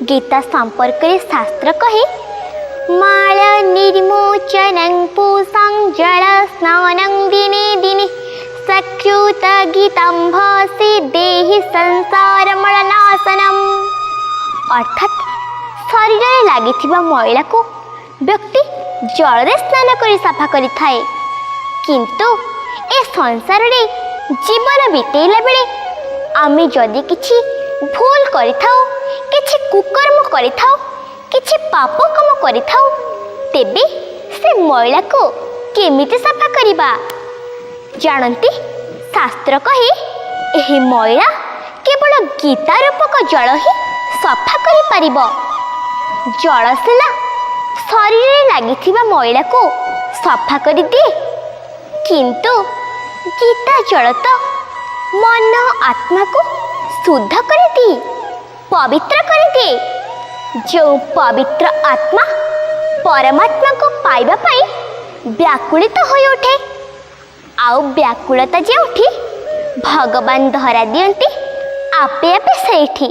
ଗୀତା ସମ୍ପର୍କରେ ଶାସ୍ତ୍ର କହେ, ମାଳ ନିର୍ମୋଚନଂ ପୁଂସାଂ ଜଳ ସ୍ନାନଂ ଦିନେ ଦିନେ ସକୃତ ଗୀତಂ ଭାସି ଦେହି ସଂସାର ମଳନାଶନମ୍। ଅର୍ଥାତ୍ ଶରୀରରେ ଲାଗିଥିବା ମଇଳାକୁ ବ୍ୟକ୍ତି ଜଳରେ ସ୍ନାନ କରି ସଫା କରିଥାଏ, କିନ୍ତୁ ଏ ସଂସାରରେ ଜୀବନ ବିତେଇଲା ବେଳେ ଆମେ ଯଦି କିଛି ଭୁଲ କରିଥାଉ, କିଛି କୁକର୍ମ କରିଥାଉ, କିଛି ପାପ କାମ କରିଥାଉ, ତେବେ ସେ ମଇଳାକୁ କେମିତି ସଫା କରିବା? ଜାଣନ୍ତି, ଶାସ୍ତ୍ର କହେ ଏହି ମଇଳା କେବଳ ଗୀତା ରୂପକ ଜଳ ହିଁ ସଫା କରିପାରିବ। ଜଳ ସିନା ଶରୀରରେ ଲାଗିଥିବା ମଇଳାକୁ ସଫା କରିଦିଏ, କିନ୍ତୁ ଗୀତା ଜଳ ତ ମନ ଆତ୍ମାକୁ ଶୁଦ୍ଧ କରିଦିଏ, ପବିତ୍ର କରିଦିଏ। ଯେଉଁ ପବିତ୍ର ଆତ୍ମା ପରମାତ୍ମାକୁ ପାଇବା ପାଇଁ ବ୍ୟାକୁଳିତ ହୋଇଉଠେ, ଆଉ ବ୍ୟାକୁଳତା ଯେଉଁଠି, ଭଗବାନ ଧରା ଦିଅନ୍ତି ଆପେ ଆପେ ସେଇଠି।